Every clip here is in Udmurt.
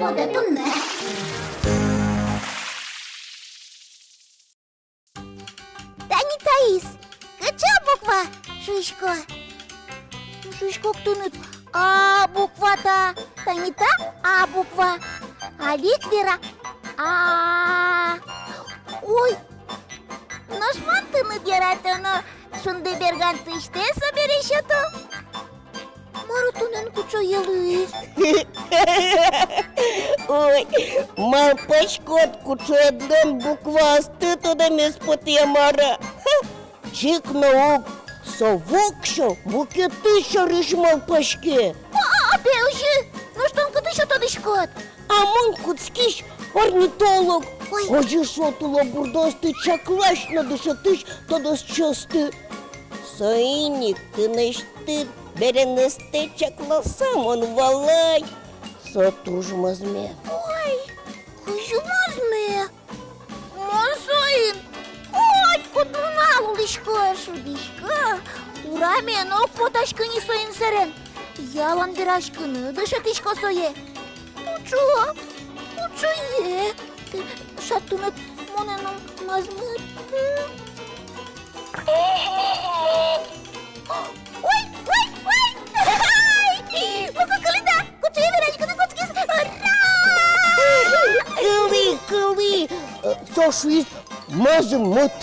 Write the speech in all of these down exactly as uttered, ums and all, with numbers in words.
Подо туннэ. Тани таиз, кыӵе буква шуисько? Шуисько-а тыныд, А буква та? Тани та А буква. Али ик вера: а. Ой, нош мон тыныд яратоно шунды бергантӥсьтэ собере сёто. Мар тонэн кыӵе йылӥз? Ой, малпаськод, кыӵе ӧд лэн букваосты тодэмез потэ-а, мар-а? Ха! Чик но уг, со воксё мукетыз сярысь малпаське. А, пе, озьы, нош тон кытысь тодӥськод? А мон кутскись орнитолог. Ой. Озьы со тылобурдоосты чаклась но дышетӥсь тодосчиосты. Соин ик тынэсьтыд беренэстэ чакласа мон валай: со туж мӧзме. Ой, кызьы мӧзме? Мон соин котькуд нунал улӥсько, шудӥсько, ураме но уг потаськы ни соин сэрен. Ялан вераськыны дышетӥсько сое. Кыӵе, кыӵе, э, шат тыныд монэ но мӧзмыт. Ой, ой, ой! Ой, ку кылӥ та, кыӵе вераськыны кутскиз! Ура! Кылӥ, кылӥ! Э, со шуиз: мӧзмыт.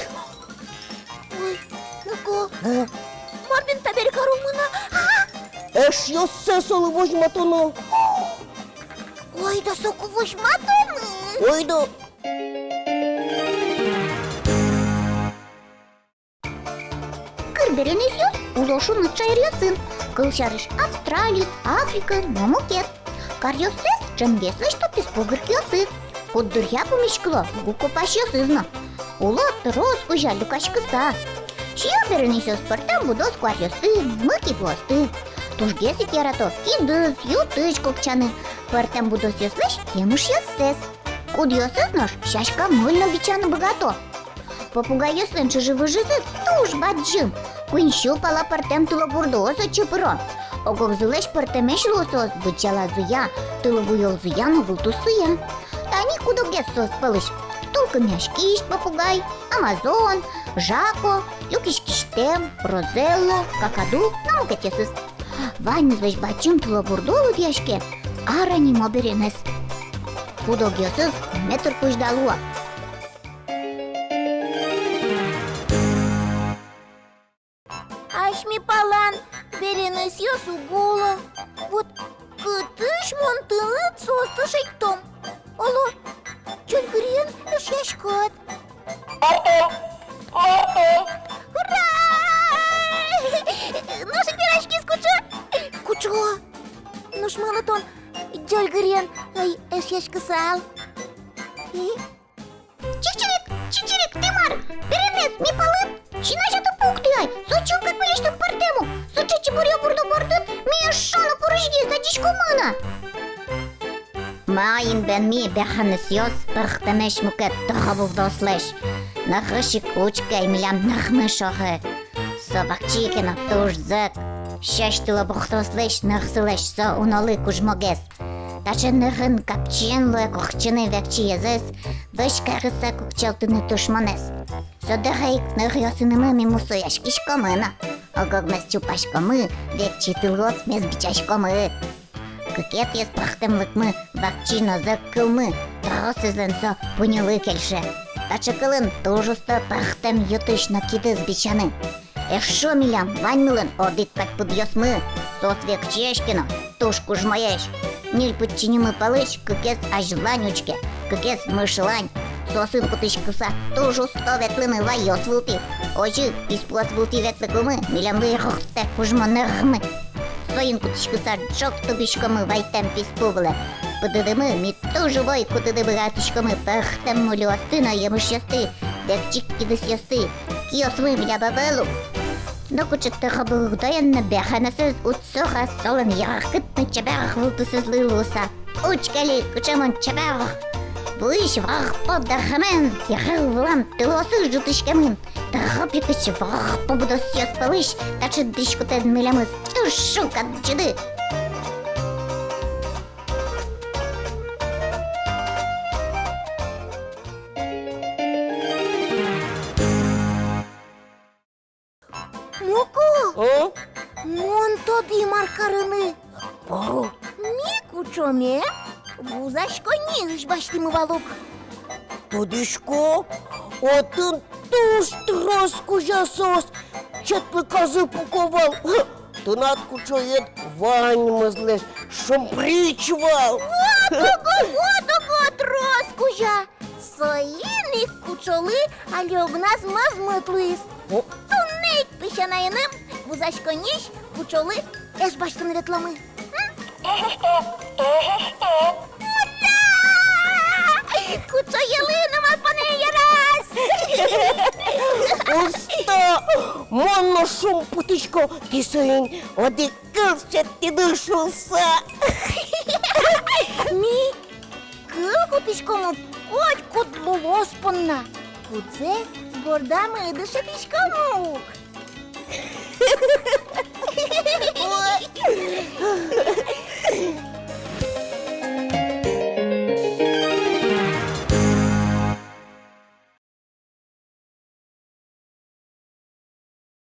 Ой, ну-ка. А? Мар бен табере каромы на? А? Эшъёссэ солы возьматоно. Ойдо соку возьматомы. Ойдо. Кыр беренэсъёс уло шуныт шаеръёсын, кылсярысь, Австралиын, Африкаын но мукет. Каръёссэс ӵемгес лэсьто писпу гыркиосы. Куддыръя пумиськыло гу копасьёсыз но. Уло трос кузя люкаськыса. Сиё беренэсъёс пӧртэм будос куаръёсты, мыки пуосты. Тужгес ик ярато кидыс, ю-тысь кукчаны, пӧртэм будосъёслэсь емышъёссэс. Кудъёсыз нош сяська мыль но бичаны быгато. Попугайёслэн чыжы-выжызы туж бадӟым. Куинь сю пала пӧртэм тылобурдоос отчы пыро. Ог-огзылэсь пӧртэмесь луо соос быдӟалазыя, тылобуёлзыя но вылтуссыя. Тани куд-огез соос пӧлысь: тулкымъяськись попугай, амазон, жако, люкиськисьтэм, розелло, какаду но мукетъёсыз. Ваньмызлэсь бадӟым тылобурдо лыдъяське Ара нимо беренэз. Куд-огъёсыз метр кузьда луо. Асьме палан беренэсъёс уг уло. Вот кытысь мон тыныд соосты шедьтом? Оло, ӟольгыриен эшъяськод? Мартын, мартын. Ура! Нош ик вераськиз кучо. Кучо. Нош малы тон ӟольгыриен ӧй эшъяськысал? И? Чик-чирик, чик-чирик, тӥ мар, беренэз ми палын? Син азяды пукты ай, со чылкак милесьтым пӧртэм ук. Со ӵечы быръё бурдо бордын, ми эшшо но пурысьгес адӟиськомы на. Маин бен ми, бяханэсъёс, пӧртэмесь мукет тохо будослэсь? Нӧхысь ик учке ай, милям нӧхмы шохы. Со вакчи ке но туж зӧк. Сьӧсь тылобурдослэсь нӧхсылэсь со унолы кужмогес. Таӵе нӧхын капчиен луэ куртчыны векчи йӧзэз, вӧсь карыса куртчалтыны тушмонэз. Со дыре ик ныръёсынымы ми мусояськиськомы на. Ог-огмес чупаськомы, векчи тылыосмес бичаськомы. Кыкетӥез пӧртэмлыкмы вакчи но зӧк кылмы, тросэзлэн со пуньылы кельше. Таӵе кылын туж усто пӧртэм ю-тысь но кидыс бичаны. Эшшо милям ваньмылэн одӥг кадь пыдъёсмы, соос векчиесь ке но, туж кужмоесь. Ньыль пыдчиньымы пӧлысь кыкез азьлань учке, кыкез мышлань. Соосын кутӥськыса туж усто ветлыны вайёс вылтӥ. Озьы писпуос вылтӥ ветлыкумы милемлы ик ортче кужмо нӧхмы. Соин кутӥськыса ӝог тубиськомы вайтэм писпу вылэ. Пыдыдымы ми туж умой кутыны быгатӥськомы пӧртэм мульыосты но емышъёсты, векчи кидысъёсты. Киосмы милям ӧвӧл ук. Нокыӵе тырбурдоен но бяханэсэз уд сора солэн яркыт но чебер вылтусызлы луыса. Учке али, кыӵе мон чебер! Вуись варпо дырымен йырвылам тылыосы ӝутӥськемын. Тропикысь варпо будосъёс пӧлысь таӵе дӥськутэн милемыз туж шуг адӟиды. Ӵоме вузаськонниысь басьтӥмы вал ук. Тодӥсько, отын туж трос кузя соос четлыказы пуко вал. Тынад кучоед ваньмызлэсь шумприч вал. Вот уго, вот уго, трос кузя. Соин ик кучолы али огназ мӧзмыт луиз. О. Туннэ ик песянаеным вузаськонниысь кучолы эш басьтыны ветломы. М? Ура! Кучоелы но малпанэ яраз! Уста! Мон но шумпотӥсько, тӥ соин одӥг кыл шедьтӥды шуыса. Ми кыл кутӥськомы котькуд лулос понна, кудзэ бордамы дышетӥськомы ук.